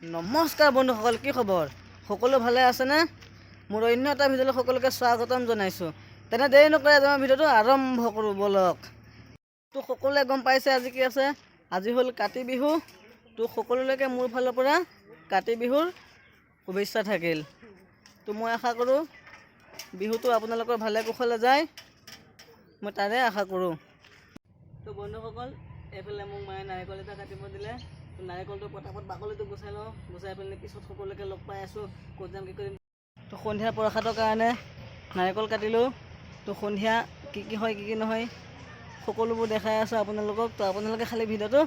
নমস্কাৰ বন্ধুসকল, কি খবৰ? সকলো ভালে আছেনে? মোৰ অন্য এটা ভিডিঅ'লৈ সকলোকে স্বাগতম জনাইছোঁ। তেনে দেৰি নকৰি আজি আমাৰ ভিডিঅ'টো আৰম্ভ কৰোঁ ব'লক। তো সকলোৱে গম পাইছে আজি কি আছে। আজি হ'ল কাতি বিহু। তো সকলোলৈকে মোৰ ফালৰ পৰা কাতি বিহুৰ শুভেচ্ছা থাকিল। তো মই আশা কৰোঁ বিহুটো আপোনালোকৰ ভালে কুশলে যায়, মই তাৰে আশা কৰোঁ। তো বন্ধুসকল, এইফালে মোক মায়ে নাৰিকল এটা কাটিব দিলে। তো নাৰিকলটো পটাপট বাকলিটো গুচাই লওঁ, গুচাই পেলাই পিছত সকলোকে লগ পাই আছোঁ, ক'ত যাম, কি কৰিম। তো সন্ধিয়া প্ৰসাদৰ কাৰণে নাৰিকল কাটিলোঁ। তো সন্ধিয়া কি কি হয়, কি কি নহয়, সকলোবোৰ দেখাই আছোঁ আপোনালোকক। তো আপোনালোকে খালি ভিডিঅ'টো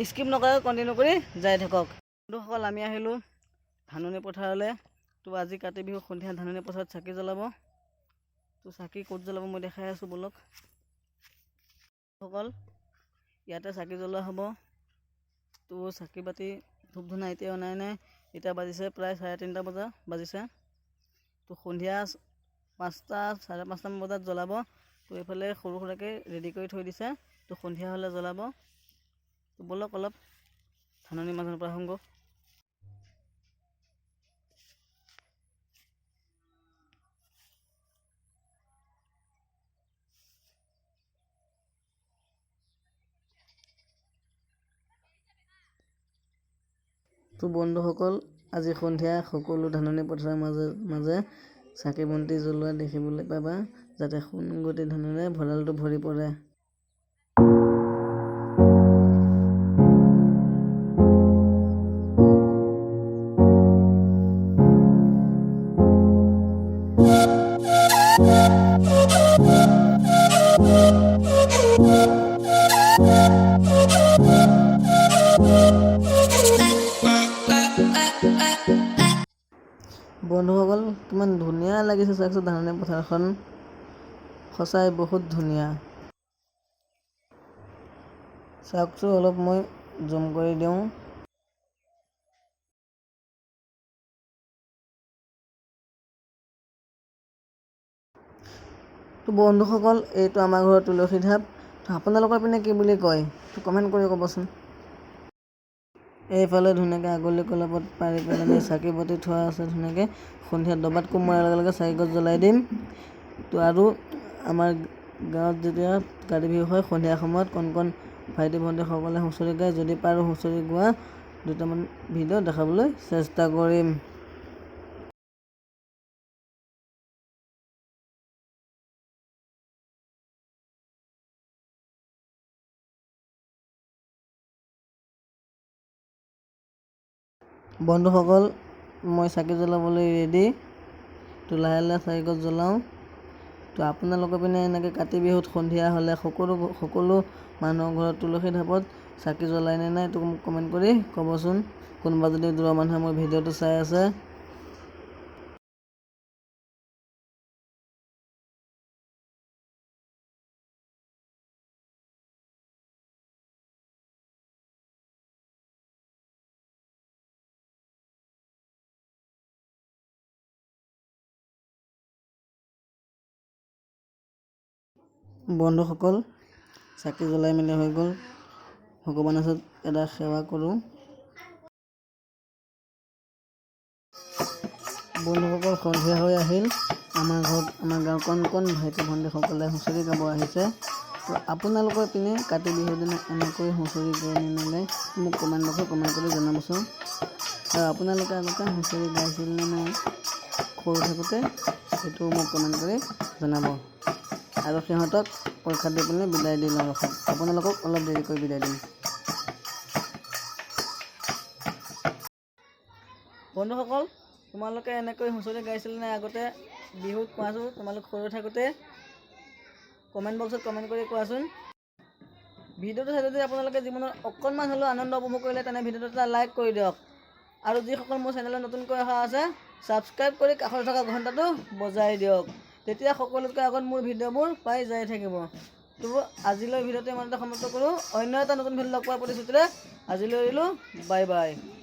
স্কিপ নকৰাকৈ কণ্টিনিউ কৰি যাই থাকক। বন্ধুসকল, আমি আহিলোঁ ধাননি পথাৰলৈ। তো আজি কাতি বিহু, সন্ধিয়া ধাননি পথাৰত চাকি জ্বলাব। তো চাকি ক'ত জ্বলাব মই দেখাই আছোঁ, ব'লক। সকল, ইয়াতে চাকি জ্বলোৱা হ'ব। তো চাকি বাতি ধূপ ধূনা এতিয়া অনাই নাই। এতিয়া বাজিছে প্ৰায় 3:30 বজা বাজিছে। তো সন্ধিয়া 5টা, 5:30মান বজাত জ্বলাব। তো এইফালে সৰু সুৰাকৈ ৰেডি কৰি থৈ দিছে। তো সন্ধিয়া হ'লে জ্বলাব। তো ব'লক, অলপ ধাননি মাজৰ পৰা আহোঁগৈ। তো বন্ধুসকল, আজি সন্ধিয়া সকলো ধাননি পথাৰৰ মাজে মাজে চাকি বন্তি জ্বলোৱা দেখিবলৈ পাবা, যাতে সোণগুটি ধানেৰে ভঁৰালটো ভৰি পৰে। বন্ধুসকল, কিমান ধুনীয়া লাগিছে চাওকচোন ধাননি পথাৰখন, সঁচাই বহুত ধুনীয়া। চাওকচোন, অলপ মই জুম কৰি দিওঁ। তো বন্ধুসকল, এইটো আমাৰ ঘৰৰ তুলসী ঢাপ। তো আপোনালোকৰ পিনে কি বুলি কয়, তো কমেণ্ট কৰি ক'বচোন। এইফালে ধুনীয়াকৈ আগলি কলপত পাৰি পেলাই চাকি বন্তি থোৱা আছে ধুনীয়াকৈ। সন্ধিয়া দবাত কোব মৰাৰ লগে লগে চাকি গছ জ্বলাই দিম। তো আৰু আমাৰ গাঁৱত যেতিয়া কাতি বিহু হয়, সন্ধিয়া সময়ত কণ কণ ভাইটি ভণ্টিসকলে হুঁচৰি গায়। যদি পাৰোঁ হুঁচৰি গোৱা দুটামান ভিডিঅ' দেখাবলৈ চেষ্টা কৰিম। বন্ধুসকল, মই চাকি জ্বলাবলৈ ৰেডি। তো লাহে লাহে চাকি গছ জ্বলাওঁ। তো আপোনালোকৰ পিনে এনেকৈ কাতি বিহুত সন্ধিয়া হ'লে সকলো সকলো মানুহৰ ঘৰত তুলসী ঢাপত চাকি জ্বলাই নে নাই, তো মোক কমেণ্ট কৰি ক'বচোন, কোনোবা যদি দূৰৰ মানুহে মোৰ ভিডিঅ'টো চাই আছে। বন্ধুসকল, চাকি জ্বলাই মেলি হৈ গ'ল। ভগৱানৰ ওচৰত এটা সেৱা কৰোঁ। বন্ধুসকল, সন্ধিয়া হৈ আহিল। আমাৰ ঘৰত আমাৰ গাঁৱৰ কণ কণ ভাইটি ভণ্টিসকলে হুঁচৰি গাব আহিছে। তো আপোনালোকৰ পিনে কাতি বিহুৰ দিনা এনেকৈ হুঁচৰি গায় নে নাগায়, মোক কমেণ্ট বক্সত কমেণ্ট কৰি জনাবচোন। আৰু আপোনালোকে আগতে হুঁচৰি গাইছিল নে নাই সৰু থাকোঁতে, সেইটো মোক কমেণ্ট কৰি জনাব। আৰু সিহঁতক পৰীক্ষা দি পিনে বিদায় দি লওঁ, ৰখক, আপোনালোকক অলপ দেৰিকৈ বিদায় দিম। বন্ধুসকল, তোমালোকে এনেকৈ হুঁচৰি গাইছিল নে আগতে বিহুত, কোৱাচোন। তোমালোক সৰু থাকোঁতে কমেণ্ট বক্সত কমেণ্ট কৰি কোৱাচোন। ভিডিঅ'টো চাই যদি আপোনালোকে জীৱনৰ অকণমান হ'লেও আনন্দ উপভোগ কৰিলে, তেনে ভিডিঅ'টো এটা লাইক কৰি দিয়ক। আৰু যিসকল মোৰ চেনেলত নতুনকৈ অহা আছে, ছাবস্ক্ৰাইব কৰি কাষত থকা ঘণ্টাটো বজাই দিয়ক, তেতিয়া সকলোতকৈ আগত মোৰ ভিডিঅ'বোৰ পাই যাই থাকিব। তো আজিলৈ ভিডিঅ'টো ইমানতে সমাপ্ত কৰোঁ। অন্য এটা নতুন ভিডিঅ' লগ পোৱাৰ প্ৰতিশ্ৰুতিৰে আজিলৈ এৰিলোঁ। Bye bye.